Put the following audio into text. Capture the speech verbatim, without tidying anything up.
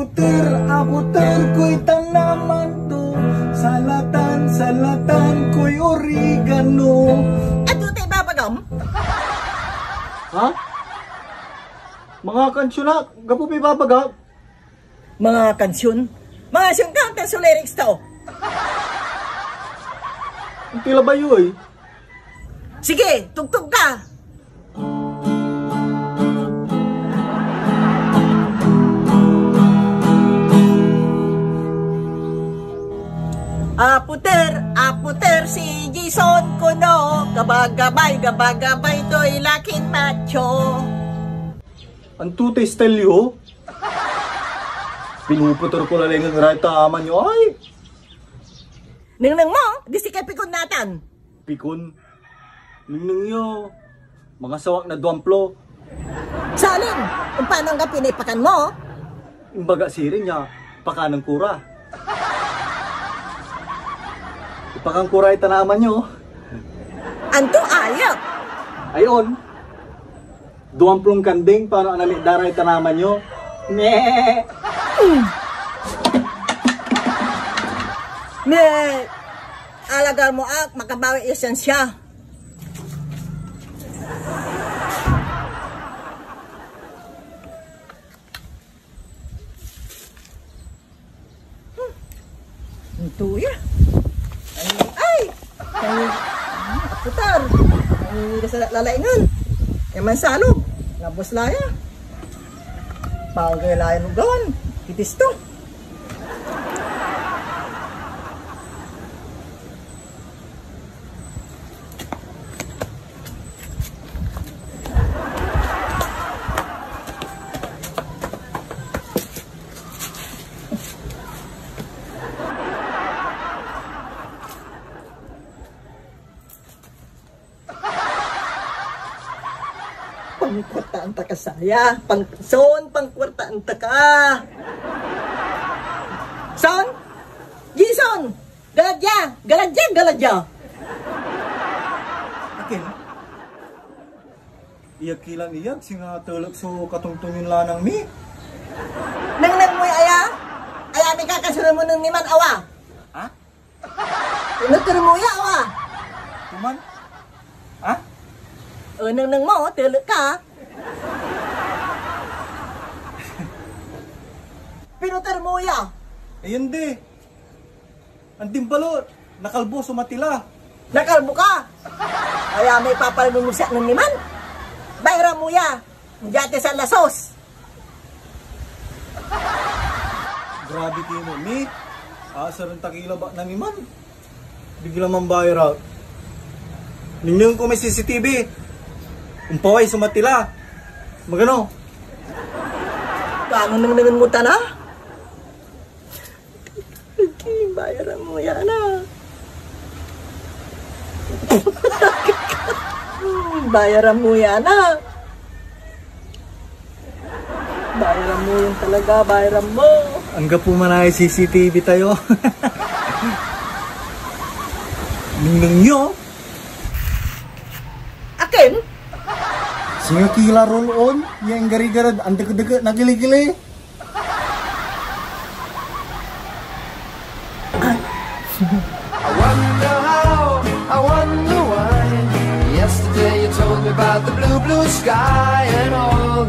Apoter, apoter koy tanaman to, salatan, salatan koy oregano. Anto tay ibabagam? Ha? Mga kansyon a, gapo pay ibabagam? Mga kansyon? Mga kansyon ka, anto so lyrics to? Antoy labay yo, eh. Sige, tugtog ka! Apoter, apoter si Jason kono, gabagabay, gabagabay toy lakin macho. Anto tay style yo? Pinuputer ko la laingen ray tanaman yo, ay! Nengneng mo, di sikay pikon natan. Pikon? Nengneng yo, mangasawak na duamplo. Salin, ompano anggapo ya ipakan mo? Imbaga sirin ya pakanen ko ra. Ipakan ko ray tanaman yo. Anto ayep? Ay on. Duamplon kanding, pano anali da ray tanaman yo? Ne! Ne! Alagar mo ak, makabawi ya siansia. Hmm. Anto ya? Ay, ay! Ay, apoter! Ay, nasa lalaingan. Ay, mansalog. Labos la ya. Pagay la yan ugawan. Kitis to. Pangkwartaan ta ka saya. Pang-, Son, pangkwartaan ta ka. Son? Jason! Gala dia! Gala dia! Gala dia! Akin? Iyag ki lan iyag, singa telek so katongtong yon lanang mi. Nengneng moy aya? Aya mi kakasunod mo nen niman, awa? Ha? Nengneng mo ya, awa? Kuman? Ha? O, nengneng mo, telek ka. Pinuter mo ya. Ayun di. Andimbalo, nakalbo so mati la. Nakalbo ka? Aya may papalnunusyak nen niman? Bayra mo ya. Diate sa lasos. Grabe ki mo, mi. Asaren ta ki la ba na niman. Bigla man bayra. Ninyo ko may C C T V. Umpaway so mati la. Magano? Kano nengnengen mo ta na? Bayaran mo yan, ah. Bayaran mo yan, ah. Bayaran mo yan talaga, bayaran mo. Anggapo man ay C C T V tayo. Ningneng nyo. Akin? Singa ki la roll-on, ya inggarigarad, andeke-deke, nagili-gili. I wonder how, I wonder why. Yesterday you told me about the blue, blue sky and all.